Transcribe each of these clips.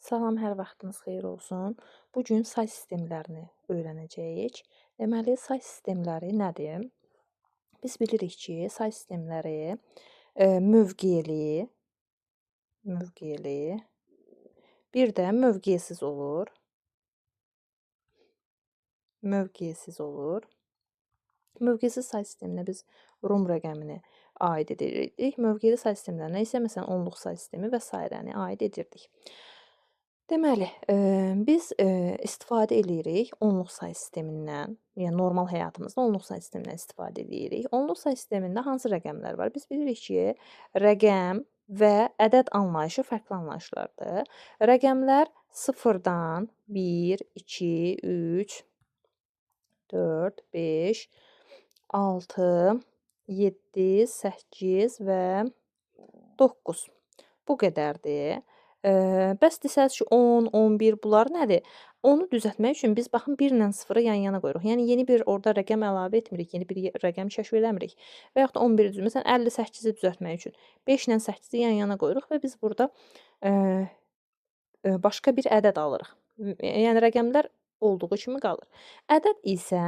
Salam, hər vaxtınız xeyir olsun. Bu gün say sistemlərini öyrənəcəyik. Deməli, say sistemləri nədir? Biz bilirik ki, say sistemləri mövqeli, bir də mövqesiz olur. Mövqesiz olur. Mövqesiz say sisteminə biz Rum rəqəmini aid edirdik. Mövqeli say sistemlərinə isə məsələn onluq say sistemi və sairəni aid edirdik. Deməli, biz istifadə eləyirik onluq say sistemindən, yəni normal həyatımızda onluq say sistemindən istifadə eləyirik. Onluq say sistemində hansı rəqəmlər var? Biz bilirik ki, rəqəm və ədəd anlayışı fərqli anlayışlardır. Rəqəmlər 0-dan 1, 2, 3, 4, 5, 6, 7, 8 və 9. Bu qədərdir. Bəs desəz ki, 10, 11 bunlar nədir? Onu düzəltmək üçün biz baxın 1 ilə 0-ı yan-yana qoyuruq. Yəni yeni bir orada rəqəm əlavə etmirik, yeni bir rəqəm kəşf eləmirik. Və yaxud da 11-i düzəltmək, məsələn 58-i düzəltmək üçün 5 ilə 8-i yan-yana qoyuruq və biz burada başqa bir ədəd alırıq. Yəni rəqəmlər olduğu kimi qalır. Ədəd isə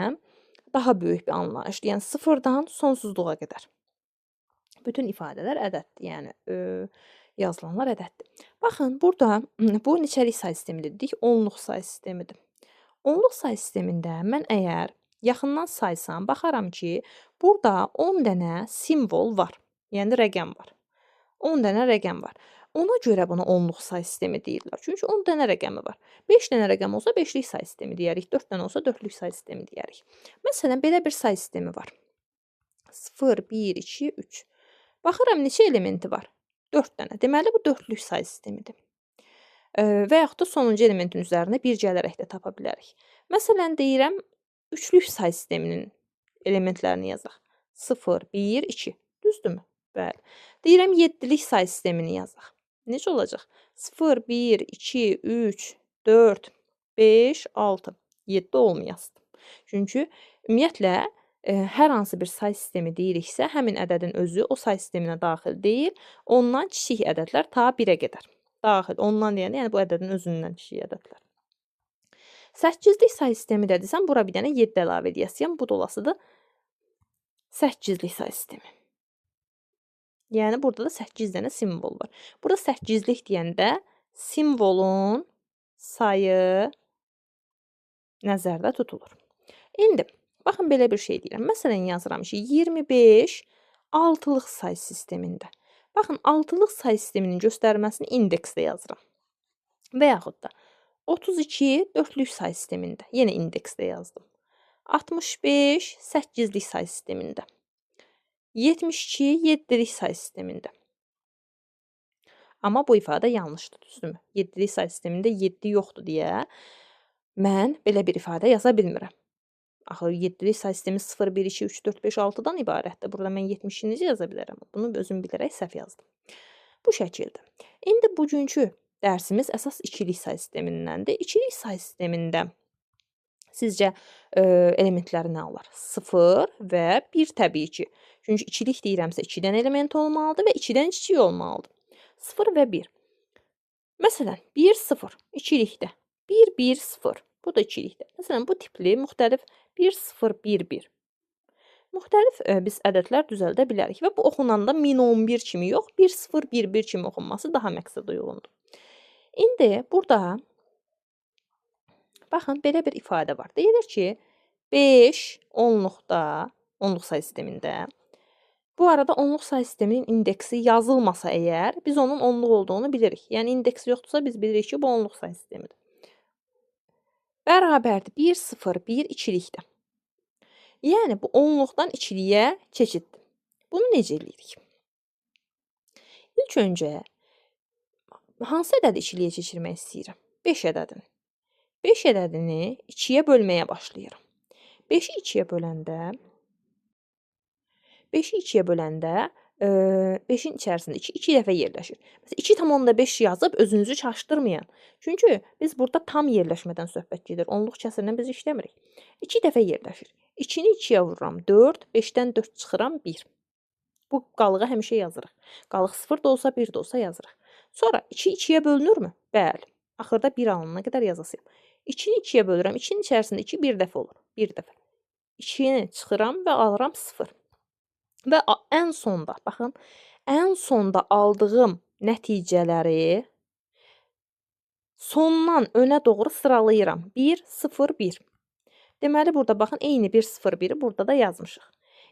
daha böyük bir anlayışdır. Yəni 0-dan sonsuzluğa qədər. Bütün ifadələr ədəddir. Yəni yazılanlar ədəddir. Baxın, burada bu neçəlik say sistemidir dedik? Onluq say sistemidir. Onluq say sistemində mən əgər yaxından saysam, baxaram ki, burada 10 dənə simvol var. Yəni rəqəm var. 10 dənə rəqəm var. Ona görə buna onluq say sistemi deyirlər. Çünki 10 dənə rəqəmi var. 5 dənə rəqəm olsa 5-lik say sistemi deyərik. 4 dənə olsa 4-lük say sistemi deyərik. Məsələn, belə bir say sistemi var. 0, 1, 2, 3. Baxıram, neçə elementi var? 4 dənə. Deməli, bu 4-lük say sistemidir. Və yaxud da sonuncu elementin üzərinə 1 gələrək də tapa bilərik. Məsələn, deyirəm, 3-lük say sisteminin elementlərini yazaq. 0, 1, 2. Düzdürmü? Bəli. Deyirəm, 7-lik say sistemini yazaq. Necə olacaq? 0, 1, 2, 3, 4, 5, 6. 7 olmayasın. Çünki ümumiyyətlə, hər hansı bir say sistemi deyiriksə, həmin ədədin özü o say sisteminə daxil deyil, ondan kiçik ədədlər ta 1-ə qədər daxil. Ondan deyəndə, yəni bu ədədin özündən kiçik ədədlər. 8-lik say sistemi də desəm, bura bir dənə 7 əlavə edəyəsiyəm. Bu da olasıdır 8-lik say sistemi. Yəni burada da 8 dənə simvol var. Burada 8-lik deyəndə simvolun sayı nəzərdə tutulur. İndi baxın, belə bir şey deyirəm. Məsələn, yazıram ki, 25 altılıq say sistemində. Baxın, altılıq say sisteminin göstərməsini indeksdə yazıram. Və yaxud da 32 dörtlük say sistemində. Yenə indeksdə yazdım. 65 səkkizlik say sistemində. 72 yeddilik say sistemində. Amma bu ifadə yanlışdır, düzdürmü? 7-lik say sistemində 7 yoxdur deyə mən belə bir ifadə yaza bilmirəm. Axı 7-lik say sistemi 0, 1, 2, 3, 4, 5, 6-dan ibarətdir. Burada mən 72-ni necə yaza bilərəm? Bunu özüm bilərək səhv yazdım. Bu şəkildə. İndi bugünkü dərsimiz əsas ikilik say sistemindəndir. İkilik say sistemində sizcə elementləri nə olar? 0 və 1 təbii ki. Çünki ikilik deyirəmsə 2-dən element olmalıdır və 2-dən kiçik olmalıdır. 0 və 1. Məsələn, 1, 0 ikilikdə. 1, 1, 0. Bu da ikilikdə. Məsələn, bu tipli müxtəlif 1, 0, 1, 1. Müxtəlif biz ədədlər düzəldə bilərik və bu oxunanda 1011 kimi yox, 1, 0, 1, 1 kimi oxunması daha məqsədə uyğundur. İndi burada baxın, belə bir ifadə var. Deyilir ki, 5 onluqda, onluq say sistemində. Bu arada onluq say sisteminin indeksi yazılmasa əgər, biz onun onluq olduğunu bilirik. Yəni, indeksi yoxdursa, biz bilirik ki, bu onluq say sistemidir. Bərabərdir 1, 0, 1 ikilikdə. Yəni, bu onluqdan ikiliyə keçiddir. Bunu necə eləyirik? İlk öncə, hansı ədədi ikiliyə keçirmək istəyirəm? 5 ədədini. 5 ədədini 2-yə bölməyə başlayıram. 5-i 2-yə böləndə, 5-i 2-yə böləndə 5-in içərisində 2 dəfə yerləşir. Məsələn, 2,5 yazıb özünüzü çaşdırmayın. Çünki biz burada tam yerləşmədən söhbət gedir. Onluq kəsirlə biz işləmirik. 2 dəfə yerləşir. 2-ni 2-yə vururam 4, 5-dən 4 çıxıram 1. Bu qalığı həmişə yazırıq. Qalıq 0 da olsa, 1 də olsa yazırıq. Sonra 2 2-yə bölünürmü? Bəli. Axırda 1 alınana qədər yazasıyam. 2-ni 2-yə bölürəm. 2-nin içərisində 2 bir dəfə olur. Bir dəfə. 2-ni çıxıram və alıram 0. Və ən sonda, baxın, ən sonda aldığım nəticələri sondan önə doğru sıralayıram. 1, 0, 1. Deməli, burada baxın, eyni 1, 0, 1-i burada da yazmışıq.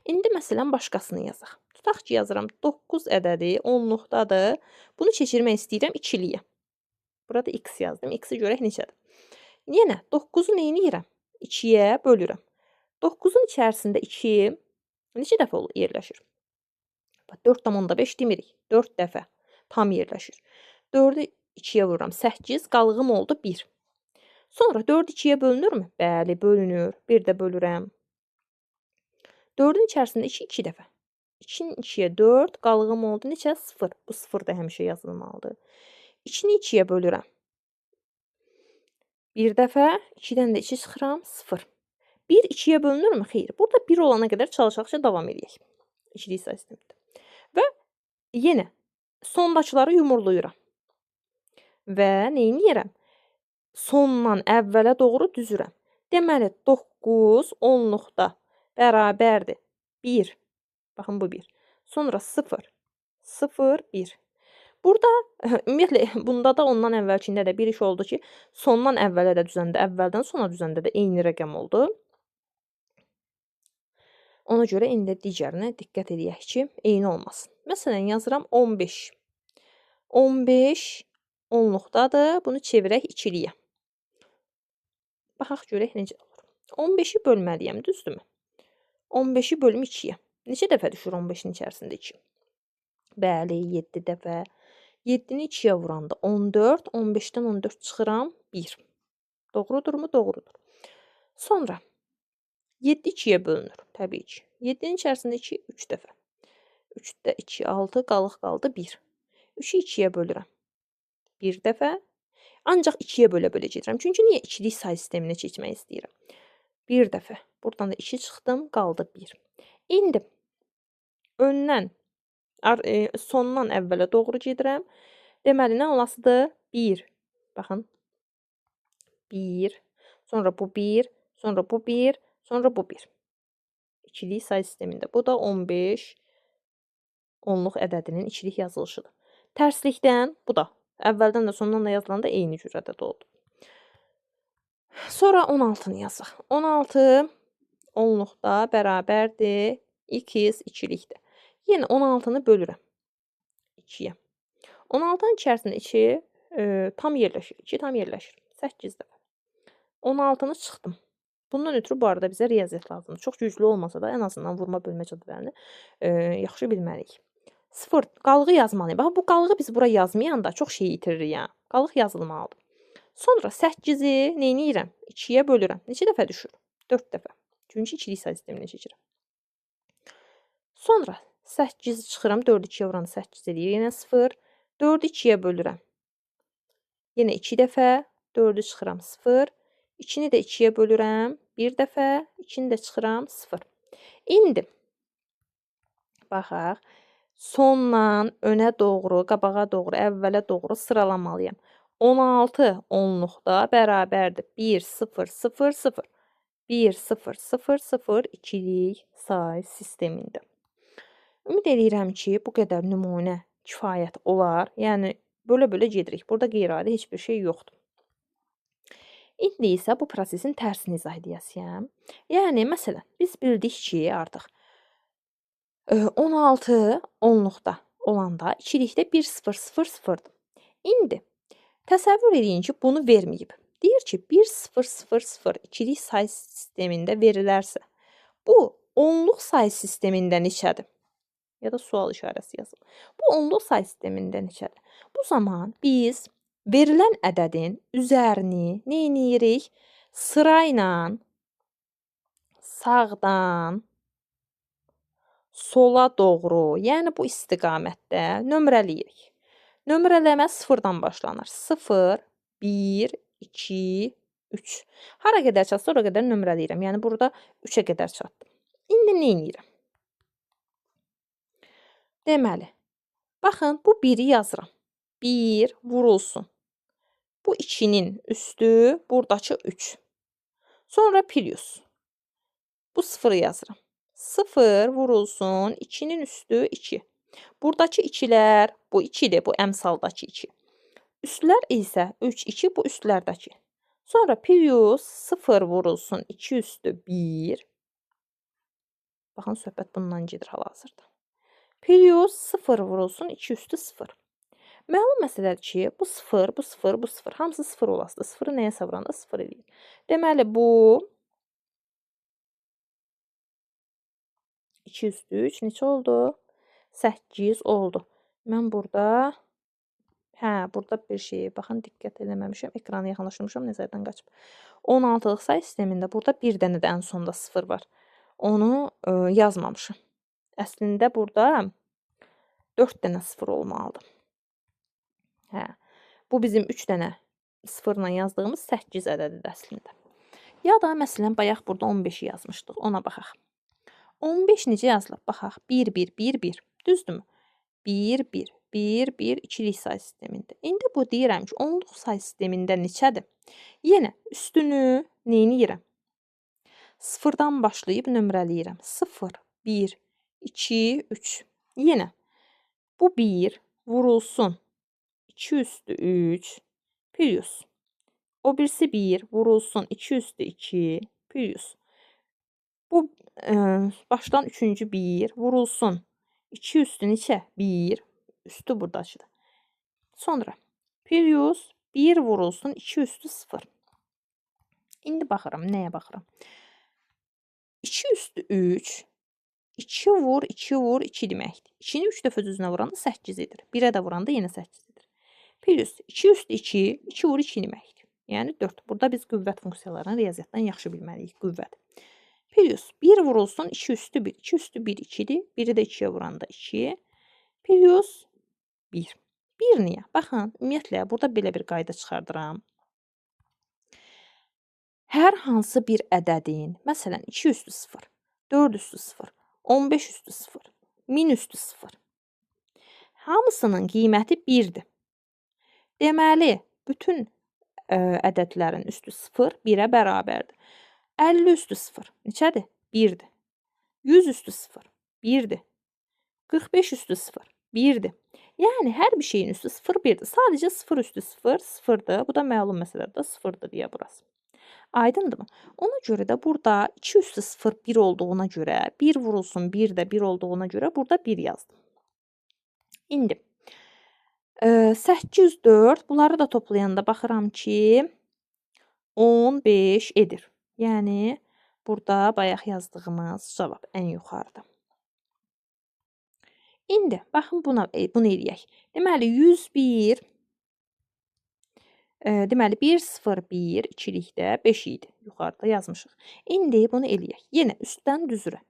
İndi məsələn, başqasını yazaq. Tutaq ki, yazıram 9 ədədi onluqdadır. Bunu keçirmək istəyirəm ikiliyə. Burada x yazdım. X-i görək neçədir. Yenə 9-u neyniyirəm? 2-yə bölürəm. 9-un içərisində 2 neçə dəfə yerləşir? 4,5 demirik. 4 dəfə tam yerləşir. 4-ü 2-yə vururam. 8, qalığım oldu 1. Sonra 4 2-yə bölünürmü? Bəli, bölünür. 1 də bölürəm. 4-ün içərisində 2 2 dəfə. 2-nin 2-yə 4, qalığım oldu neçə? 0. Bu 0 da həmişə yazılmalıdır. 2-ni 2-yə bölürəm. Bir dəfə, 2-dən də 2 çıxıram, 0. 1 2-yə bölünürmü? Xeyr. Burada 1 olana qədər çalışaqca davam edək. İkilik say sistemində. Və yenə sondakıları yumurluyuram. Və neyniyirəm? Sondan əvvələ doğru düzürəm. Deməli, 9 onluqda bərabərdir. 1. Baxın, bu 1. Sonra 0, 0, 1. Burada, ümumiyyətlə, bunda da ondan əvvəlkində də bir iş oldu ki, sondan əvvələ də düzəndə, əvvəldən sona düzəndə də eyni rəqəm oldu. Ona görə indi digərinə diqqət edək ki, eyni olmasın. Məsələn, yazıram 15. 15 onluqdadır. Bunu çevirək ikiliyə. Baxaq görək necə olur. 15-i bölməliyəm, düzdürmü? 15-i bölüm 2-yə. Neçə dəfə düşür 15-in içərisində 2? Bəli, 7 dəfə. 7-ni 2-yə vuranda 14, 15-dən 14 çıxıram, 1. Doğrudurmu? Doğrudur. Sonra 7 2-yə bölünür, təbii ki. 7-nin içərisində 2, 3 dəfə. 3-də 2, 6, qalıq qaldı 1. 3-ü 2-yə bölürəm. 1 dəfə. Ancaq 2-yə bölə-bölə gedirəm. Çünki niyə ikilik say sisteminə keçmək istəyirəm? 1 dəfə. Buradan da 2 çıxdım, qaldı 1. İndi öndən, sondan əvvələ doğru gedirəm. Deməli, nə olasıdır? 1. Baxın. 1. Sonra bu 1. Sonra bu 1. Sonra bu 1. İkilik say sistemində. Bu da 15 onluq ədədinin ikilik yazılışıdır. Tərslikdən bu da. Əvvəldən də sondan da yazılanda eyni cür ədəd oldu. Sonra 16-nı yazaq. 16 onluqda bərabərdir x ikilikdə. Yenə 16-nı bölürəm 2-yə. 16-nın içərisində 2 tam yerləşir. 2 tam yerləşir. 8 dəfə. 16-nı çıxdım. Bundan ötürü bu arada bizə riyaziyyat lazımdır. Çox güclü olmasa da ən azından vurma bölmə cədvəlini yaxşı bilməliyik. 0. Qalığı yazmalıyım. Bax, bu qalığı biz bura yazmayanda çox şey itiririk. Yəni. Qalıq yazılmalıdır. Sonra 8-i neyniyirəm? 2-yə bölürəm. Neçə dəfə düşür? 4 dəfə. Çünki ikilik say sisteminə keçirəm. Sonra 8-i çıxıram. 4-ü 2-yə vuran 8 eləyir. Yenə 0. 4-ü 2-yə bölürəm. Yenə 2 dəfə. 4-ü çıxıram 0. 2-ni də 2-yə bölürəm. 1 dəfə. 2-ni də çıxıram 0. İndi baxaq. Sondan önə doğru, qabağa doğru, əvvələ doğru sıralamalıyam. 16 onluqda bərabərdir. 1, 0, 0, 0. 1, 0, 0, 0 ikilik say sistemində. Ümid eləyirəm ki, bu qədər nümunə kifayət olar. Yəni, bölə-bölə gedirik. Burada qeyri-adi heç bir şey yoxdur. İndi isə bu prosesin tərsini izah edəyəm. Yəni, məsələn, biz bildik ki, artıq 16 onluqda olanda ikilikdə 1, 0, 0, 0-dır. İndi təsəvvür edin ki, bunu verməyib. Deyir ki, 1, 0, 0, 0 ikilik say sistemində verilərsə, bu onluq say sistemində neçədir? Ya da sual işarəsi yazın. Bu onluq say sistemində neçədir? Bu zaman biz verilən ədədin üzərini neyniyirik? Sırayla sağdan sola doğru, yəni bu istiqamətdə nömrələyirik. Nömrələmə sıfırdan başlanır. 0, 1, 2, 3. Hara qədər çatsa, ora qədər nömrələyirəm. Yəni burada 3-ə qədər çatdım. İndi nə edirəm? Deməli, baxın, bu 1-i yazıram. 1 vurulsun. Bu 2-nin üstü, buradakı 3. Sonra plus. Bu 0-ı yazıram. 0 vurulsun 2-nin üstü 2. Buradakı 2-lər, bu 2-dir, bu əmsaldakı 2. Üstlər isə 3, 2, bu üstlərdəki. Sonra plus 0 vurulsun 2 üstü 1. Baxın, söhbət bundan gedir hal-hazırda. Plus 0 vurulsun 2 üstü 0. Məlum məsələdir ki, bu 0, bu 0, bu 0. Hamısı 0 olasıdır. 0-ı nəyəsə vuranda 0 eləyir. Deməli, bu 2 üstü 3 neçə oldu? 8 oldu. Mən burada, burada bir şeyi, baxın, diqqət eləməmişəm. Ekranı yaxınlaşdırmışam, nəzərdən qaçıb. 16-lıq say sistemində burada bir dənə də ən sonda 0 var. Onu yazmamışam. Əslində burada 4 dənə 0 olmalıdır. Bu bizim 3 dənə 0-la yazdığımız 8 ədədidir əslində. Ya da məsələn, bayaq burada 15-i yazmışdıq. Ona baxaq. 15 necə yazılıb? Baxaq. 1, 1, 1, 1. Düzdürmü? 1, 1, 1, 1, ikilik say sistemində. İndi bu deyirəm ki, onluq say sistemində neçədir? Yenə üstünü neyniyirəm? 0-dan başlayıb nömrələyirəm. 0, 1, 2, 3. Yenə bu 1 vurulsun 2 üstü 3 plus. O birisi 1 vurulsun 2 üstü 2 plus. Bu başdan 3-cü 1 vurulsun 2 üstü neçə? 1. Üstü buradakıdır. Sonra plus 1 vurulsun 2 üstü 0. İndi baxıram. Nəyə baxıram? 2 üstü 3. 2 vur, 2 vur, 2 deməkdir. 2-ni 3 dəfə öz-özünə vuranda 8 edir. 1-ə də vuranda yenə 8 edir. Plus 2 üstü 2, 2 vur 2 deməkdir. Yəni 4. Burada biz qüvvət funksiyalarını riyaziyyatdan yaxşı bilməliyik. Qüvvət. Plus 1 vurulsun 2 üstü 1. 2 üstü 1 2-dir. 1-i də 2-yə vuranda 2. Plus 1. 1 niyə? Baxın, ümumiyyətlə, burada belə bir qayda çıxardıram. Hər hansı bir ədədin, məsələn, 2 üstü 0, 4 üstü 0, 15 üstü 0, 1000 üstü 0. Hamısının qiyməti 1-dir. Deməli, bütün ədədlərin üstü 0, 1-ə bərabərdir. 50 üstü 0 neçədir? 1-dir. 100 üstü 0, 1-dir. 45 üstü 0, 1-dir. Yəni, hər bir şeyin üstü 0, 1-dir. Sadəcə 0 üstü 0, 0-dır. Bu da məlum məsələdir, 0-dır deyə burası. Aydındırmı? Ona görə də burada 2 üstü 0, 1 olduğuna görə, 1 vurulsun 1 də 1 olduğuna görə burada 1 yazdım. İndi 8, 4, bunları da toplayanda baxıram ki, 15 edir. Yəni, burada bayaq yazdığımız cavab ən yuxarıda. İndi, baxın bunu eləyək. Deməli, 101, deməli, 1, 0, 1, ikilikdə 5 idi. Yuxarıda yazmışıq. İndi bunu eləyək. Yenə üstdən düzürəm.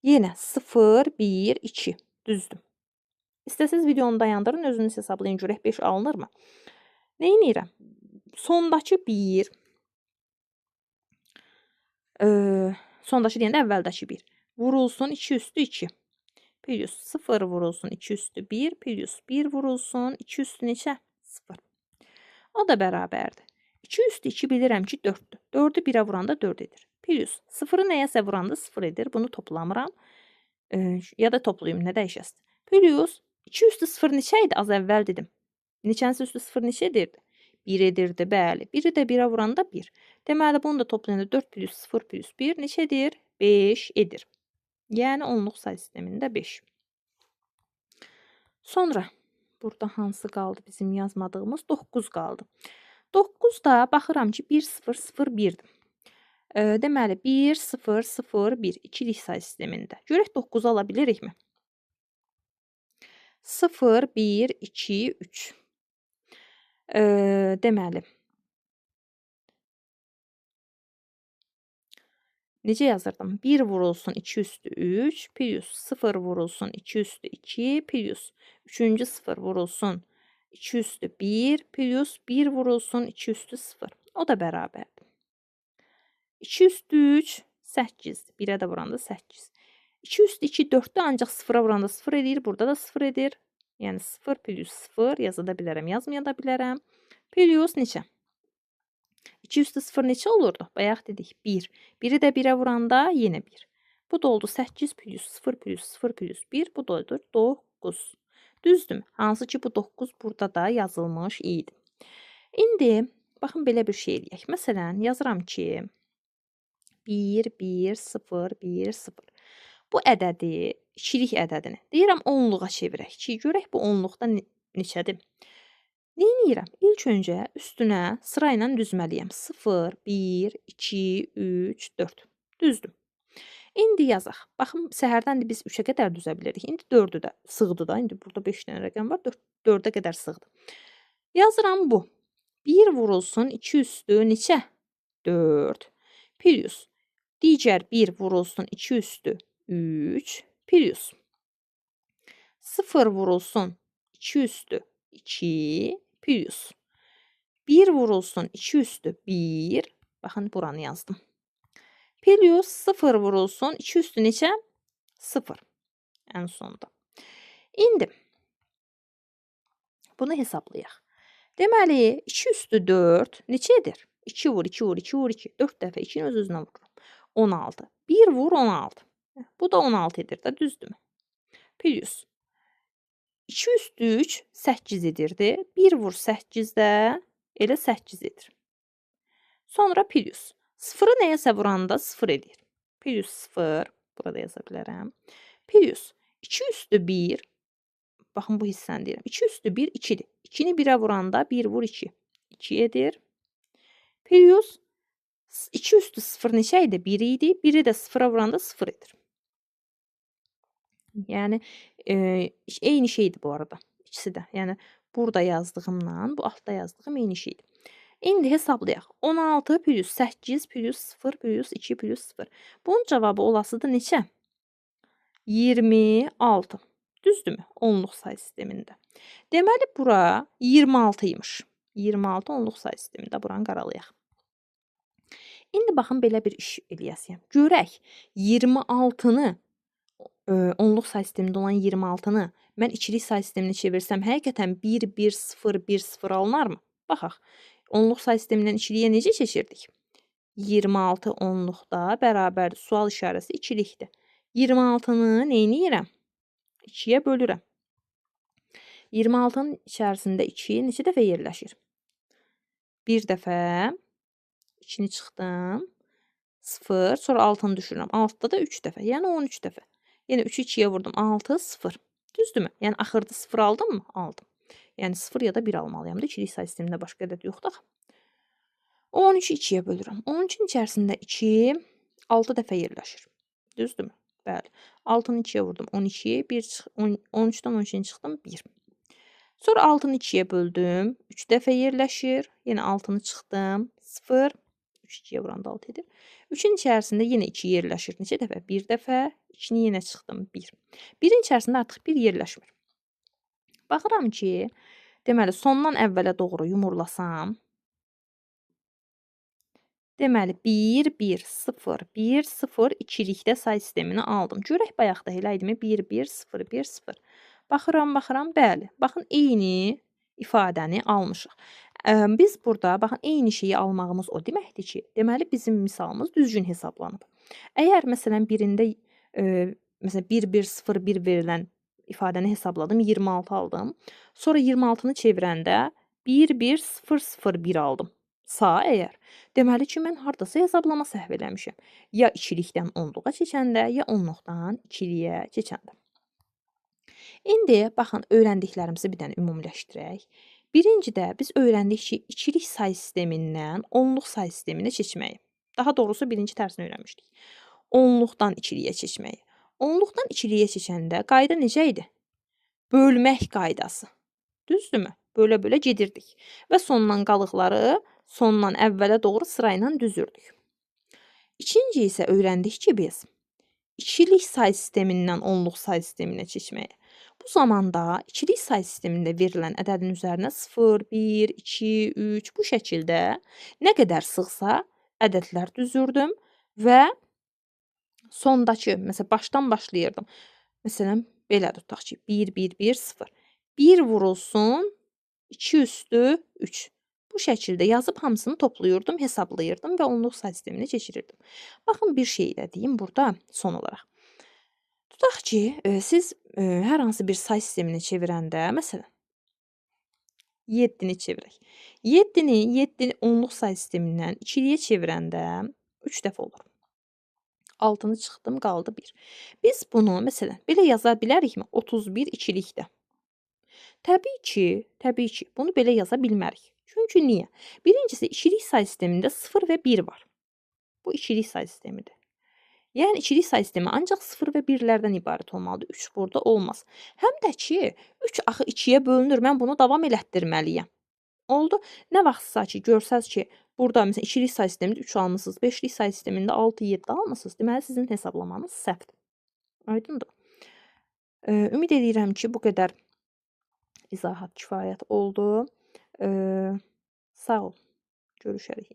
Yenə 0, 1, 2 düzdüm. İstəsəz videonu dayandırın, özünüz hesablayın, görək 5 alınırmı? Nə eləyirəm? Sondakı 1, sondakı deyəndə əvvəldəki 1 vurulsun 2 üstü 2. Plus 0 vurulsun 2 üstü 1, plus 1 vurulsun 2 üstü neçə? 0. O da bərabərdir. 2 üstü 2 bilirəm ki 4-dür. 4-ü 1-ə vuranda 4 edir. Plus 0-ı nəyəsə vuranda 0 edir. Bunu toplamıram. Ya da toplayayım, nə dəyişəsin. Plus 2 üstü 0 neçə idi? Az əvvəl dedim. Neçənsə üstü 0 neçə edirdi? 1 edirdi, bəli. 1-i də 1-ə vuranda 1. Deməli, bunu da toplayanda 4 plus 0 plus 1 neçə edir? 5 edir. Yəni, onluq say sistemində 5. Sonra, burada hansı qaldı bizim yazmadığımız? 9 qaldı. 9 da baxıram ki, 1, 0, 0, 1-dir. Deməli, 1, 0, 0, 1. İkilik say sistemində. Görək 9 ala bilirikmi? 0, 1, 2, 3. Deməli, necə yazırdım? 1 vurulsun 2 üstü 3, plus 0 vurulsun 2 üstü 2, plus 3-cü 0 vurulsun 2 üstü 1, plus 1 vurulsun 2 üstü 0. O da bərabərdir. 2 üstü 3, 8. 1-ə də vuranda 8. 2 üstü 2, 4-dür, ancaq 0-a vuranda 0 edir. Burada da 0 edir. Yəni 0 plus 0 yaza da bilərəm, yazmaya da bilərəm. Plus neçə? 2 üstü 0 neçə olurdu? Bayaq dedik 1. 1-i də 1-ə vuranda yenə 1. Bu da oldu 8 plus 0 plus 0 plus 1. Bu da oldu 9. Düzdürmü? Hansı ki bu 9 burada da yazılmış idi. İndi baxın belə bir şey eləyək. Məsələn, yazıram ki 1, 1, 0, 1, 0. Bu ədədi, ikilik ədədini deyirəm onluğa çevirək ki, görək bu onluqda neçədir. Neyniyirəm? İlk öncə üstünə sırayla düzməliyəm. 0, 1, 2, 3, 4. Düzdüm. İndi yazaq. Baxın, səhərdən də biz 3-ə qədər düzə bilirik. İndi 4-ü də sığdı da. İndi burada 5 dənə rəqəm var. 4-ə qədər sığdı. Yazıram bu. 1 vurulsun 2 üstü neçə? 4. Plus. Digər 1 vurulsun 2 üstü 3. Plus. 0 vurulsun 2 üstü 2. Plus. 1 vurulsun 2 üstü 1. Baxın, buranı yazdım. Plus 0 vurulsun 2 üstü neçə? 0. Ən sonda. İndi bunu hesablayaq. Deməli, 2 üstü 4 neçə edir? 2 vur, 2 vur, 2 vur, 2. 4 dəfə 2-ni öz-özünə vururam. 16. 1 vur 16. Bu da 16 edir də, düzdürmü? Plus 2 üstü 3 8 edirdi. 1 vur 8 də elə 8 edir. Sonra plus. 0-ı nəyəsə vuranda 0 edir. Plus 0. Burada yaza bilərəm. Plus 2 üstü 1. Baxın, bu hissəni deyirəm. 2 üstü 1 2-dir. 2-ni 1-ə vuranda 1 vur 2. 2 edir. Plus 2 üstü 0 neçə idi? 1 idi. 1-i də 0-a vuranda 0 edir. Yəni, eyni şeydir bu arada. İkisi də. Yəni, burada yazdığımla bu altda yazdığım eyni şeydir. İndi hesablayaq. 16 plus 8 plus 0 plus 2 plus 0. Bunun cavabı olasıdır neçə? 26. Düzdürmü? Onluq say sistemində. Deməli, bura 26 imiş. 26 onluq say sistemində. Buranı qaralayaq. İndi baxın, belə bir iş eləyəsiyəm. Görək, 26-nı, onluq say sistemində olan 26-nı mən ikilik say sisteminə çevirsəm, həqiqətən 1, 1, 0, 1, 0 alınarmı? Baxaq. Onluq say sistemindən ikiliyə necə keçirdik? 26 onluqda bərabərdir. Sual işarəsi ikilikdir. 26-nı neyniyirəm? 2-yə bölürəm. 26-nın içərisində 2 neçə dəfə yerləşir? Bir dəfə 2-ni çıxdım. 0, sonra 6-nı düşürəm. 6-da da 3 dəfə, yəni 13 dəfə. Yenə 3-ü 2-yə vurdum. 6, 0. Düzdürmü? Yəni axırda 0 aldım mı? Aldım. Yəni 0 ya da 1 almalıyam da. İkilik say sistemində başqa ədəd yoxdur axı. 13-ü 2-yə bölürəm. 13-ün içərisində 2, 6 dəfə yerləşir. Düzdürmü? Bəli. 6-nı 2-yə vurdum. 12, 13-dən 12-ni çıxdım. 1. Sonra 6-nı 2-yə böldüm. 3 dəfə yerləşir. Yenə 6-nı çıxdım. 0. 3 2-yə vuranda 6 edir. 3-ün içərisində yenə 2 yerləşir. Neçə dəfə? 1 dəfə. 2-ni yenə çıxdım. 1. 1-in içərisində artıq 1 yerləşmir. Baxıram ki, deməli, sondan əvvələ doğru yumurlasam, deməli, 1, 1, 0, 1, 0, ikilikdə say sistemini aldım. Görək, bayaq da elə idimi? 1, 1, 0, 1, 0. Baxıram, baxıram, bəli. Baxın, eyni ifadəni almışıq. Biz burada, baxın, eyni şeyi almağımız o deməkdir ki, deməli, bizim misalımız düzgün hesablanıb. Əgər, məsələn, birində, məsələn, 1, 1, 0, 1 verilən ifadəni hesabladım, 26 aldım. Sonra 26-nı çevirəndə 1, 1, 0, 0, 1 aldım. Sağ əgər. Deməli ki, mən hardasa hesablama səhv eləmişəm. Ya ikilikdən onluğa keçəndə, ya onluqdan ikiliyə keçəndə. İndi, baxın, öyrəndiklərimizi bir dənə ümumiləşdirək. Birincidə biz öyrəndik ki, ikilik say sistemindən onluq say sisteminə keçməyi. Daha doğrusu, birinci tərsini öyrənmişdik. Onluqdan ikiliyə keçməyi. Onluqdan ikiliyə keçəndə qayda necə idi? Bölmək qaydası. Düzdürmü? Bölə-bölə gedirdik. Və sondan qalıqları sondan əvvələ doğru sırayla düzürdük. İkinci isə öyrəndik ki, biz ikilik say sistemindən onluq say sisteminə keçməyi. Bu zamanda ikilik say sistemində verilən ədədin üzərinə 0, 1, 2, 3 bu şəkildə nə qədər sıxsa ədədlər düzürdüm və sondakı, məsələn, başdan başlayırdım. Məsələn, belə tutaq ki, 1, 1, 1, 0. 1 vurulsun 2 üstü 3. Bu şəkildə yazıb hamısını toplayırdım, hesablayırdım və onluq say sisteminə keçirirdim. Baxın, bir şey də deyim burada son olaraq. Tutaq ki, siz hər hansı bir say sisteminə çevirəndə, məsələn, 7-ni çevirək. 7-ni 7 onluq say sistemindən ikiliyə çevirəndə 3 dəfə olur. 6-nı çıxdım, qaldı 1. Biz bunu, məsələn, belə yaza bilərikmi? 31 ikilikdə. Təbii ki, bunu belə yaza bilmərik. Çünki niyə? Birincisi, ikilik say sistemində 0 və 1 var. Bu ikilik say sistemidir. Yəni, ikilik say sistemi ancaq 0 və 1-lərdən ibarət olmalıdır. 3 burada olmaz. Həm də ki, 3 axı 2-yə bölünür. Mən bunu davam elətdirməliyəm. Oldu. Nə vaxtsa ki, görsəz ki, burada məsələn, ikilik say sistemində 3 almısınız, 5-lik say sistemində 6, 7 almısınız. Deməli, sizin hesablamanız səhvdir. Aydındır. Ümid edirəm ki, bu qədər izahat kifayət oldu. Sağ ol. Görüşərik.